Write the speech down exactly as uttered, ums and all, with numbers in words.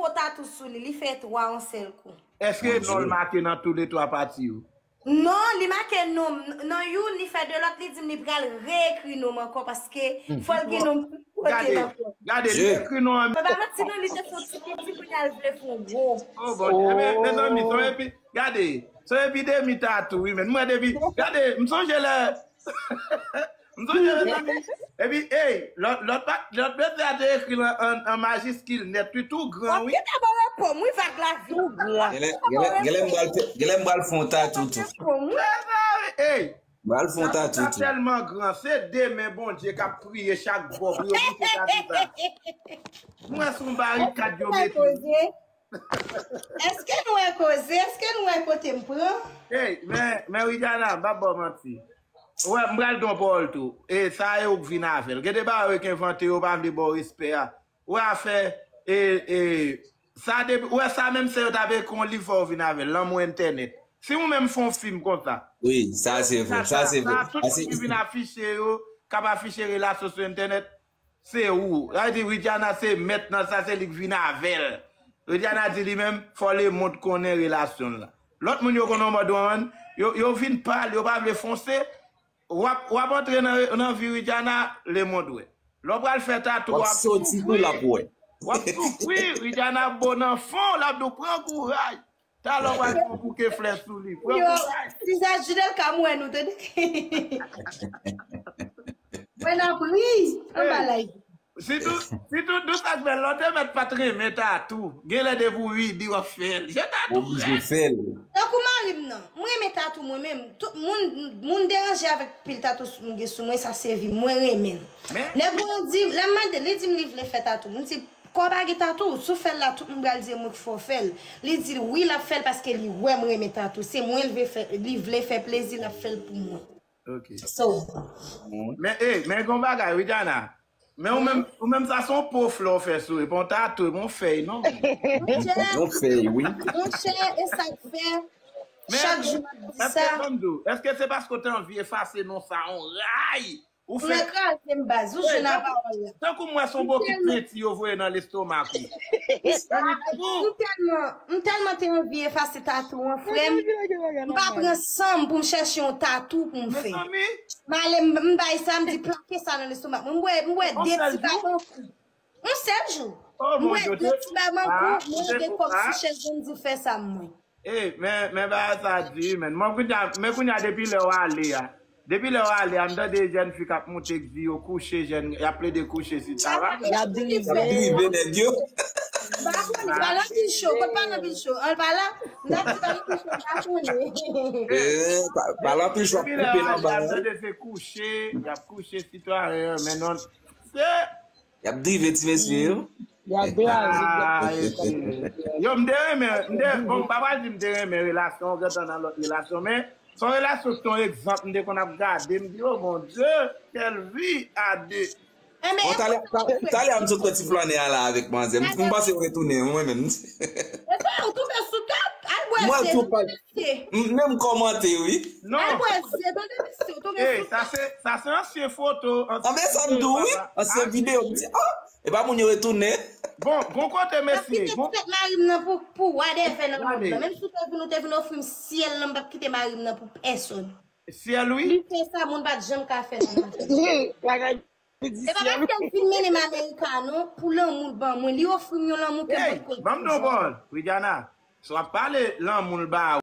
fo tatou sou li, li fè twa yon sèl kou. Èske non l make nan tou le twa pati yo? Non, li make non m nan youn, li fè de lòt, li di m li pral reekri non m ankò paske fò l gen non m tout kote l ankò. Gade, gade, li ekri non an. Mwen pa manti non, li te fè yon ti piti, kounye a l vle fè yon gwo. Oh, Bondye. Ebyen, mezanmi, se yon epi, gade, se yon epidemi tatou, wi, men mwen depi, gade, m sonje lè, m sonje, mezanmi. Epi, ey, lòt, lòt pa, lòt mesye a te ekri l an, an, an majiskil nèt, wi, tou gran, wi. Kite mwen repo m, wi, vag lavi. Tou gran. Genlè, genlè, genlè m pral fè, genlè m pral fè yon tatou tou. Repo m, wi. Ey, m pral fè yon tatou tou. Sa tèlman gran, se de men Bondye k ap priye chak bò pou yo kite tatou sa. M wè se yon barikad yo mete. Èske nou wè koze? Èske nou wè kote m pran? Ey, men, men Widiana, m p ap ba w manti. Ou wè, m pral di w yon pawòl tou. E sa e ou k vin avè l. Gen de bagay yo k envante, yo pa vle ba w respè a. Ou wè afè, e, e, sa depi, ou wè sa menm se yo t ap ekri yon liv fò yo vin avè l, lanmou entènèt. Si ou menm fè yon fim konsa. Wi, sa se vre, sa se vre. Sa tout moun ki vin afiche yo, k ap afiche relasyon sou entènèt, se ou. Sa vle di Widiana se mèt nan sa, se li k vin avè l. Widiana di li menm, fò lemonn konnen relasyon l la. Lòt moun yo konn yon mòd wann, yo, yo vin pale, yo pa vle fonse. W ap, w ap antre nan, nan vi Widiana, lemonn wè. Lè w pral fè tatou, w ap soufri. W ap soufri, Widiana bo nan fon, l ap di w pran kouraj. Talè w pral fè yon bouke flè sou li. Pran kouraj. Yo, Siza Jidel ka m wè nou, tande. Mwen n ap ri anba live. Sitou, sitou, dou sa k fè lè w te mèt pa t renmen tatou. Genlè depi w ridi w ap fè l. Jan tatou oblije fè l. Tankou mari m nan. M renmen tatou mwen menm. Tout moun, moun deranje avèk pil tatou m gen sou mwen, sa se vi m. Mwen renmen l. Nèg mwen di, lè m mande, li di m li vle fè tatou. M di, kò pa gen tatou. Si w fè l la, tout moun pral di e mwen k fè w fè l. Li di wi, l ap fè l paske li wè m renmen tatou. Se mwen l vle fè, li vle fè plezi, l ap fè l pou mwen. Ok. So. Men, e, men gon bagay, Widiana. Men ou menm, ou menm sa se yon pof lè w fè sou, e pa yon tatouye, bon fèy, non? Yon fèy, wi. Monchè, e sa k fè, chak jou m ap di sa. Èske, ban m di w, èske se paske w te anvi efase non sa yon ray? Ou fè kraze m baz, ou jwenn a pawòl la. Tankou m wè se yon bokit penti yo voye nan lestomak ou. M tèlman, m tèlman te anvi efase tatou an, frè m. M pa pran san m pou m chèche yon tatou pou m fè. M ale, m, m bay sa, m di plake sa nan lestomak mwen. M bwè, m bwè de ti babankou. Yon sèl jou. M bwè de ti babankou, m lage kòb sou chèz, m di fè sa mwen. Ey, men, men bagay sa di, men. Mwen kounye a, men kounye a depi lè w ale a. Depi lè w ale a, m tande jèn fi k ap moute k di yo kouche jèn, y ap plede kouche sou taba. Y ap drive. Y ap drive nèg yo. M pa konnen, pale anpil cho, kot pale anpil cho? An pale, m t ap di pale anpil cho, m pa konnen. Eh, pa-, pale anpil cho, ap koupe nan ba. Depi lè w ale a, m tande se kouche, y ap kouche sitwayen an, men non. Se Y ap drive ti mesye yo. Y ap kraze. Yo, m te renmen, m te, bon, m pa pral di m te renmen relasyon, w gentan nan lòt relasyon, men se yon relasyon ki te yon egzanp, m te konn ap gade, m di, oh mon Dieu, quelle vie à deux. Bon, talè, ta-, talè a m sot wè ti flannè a la avèk manzè. M, m panse yo retounen, mwen menm. Ou tonbe sou tèt, al bwè ze. M, menm kòmante, wi. Non. Al bwè ze, tande mesye, w tonbe sou tèt. Sa se, sa se ansyen foto. Anben sa m di w, wi. Ansyen videyo, m di, ah, e pa moun yo retounen. Bon, gon kote, mesye. M ap kite tèt mari m nan pou, pou whatever nan mond nan. Menm si w te vin, ou te vin ofri m syèl lan, m p ap kite mari m nan pou pèsòn. Syèl, wi. Li fè sa, moun pa t janm ka fè nan lavi. Bagay. E pa paske l fin mennen m Amerika non, pou lanmou l ban mwen. Li ofri m yon lanmou ke m potko. Ban m di w yon pawòl, Widiana. Si w ap pale lanmou l ba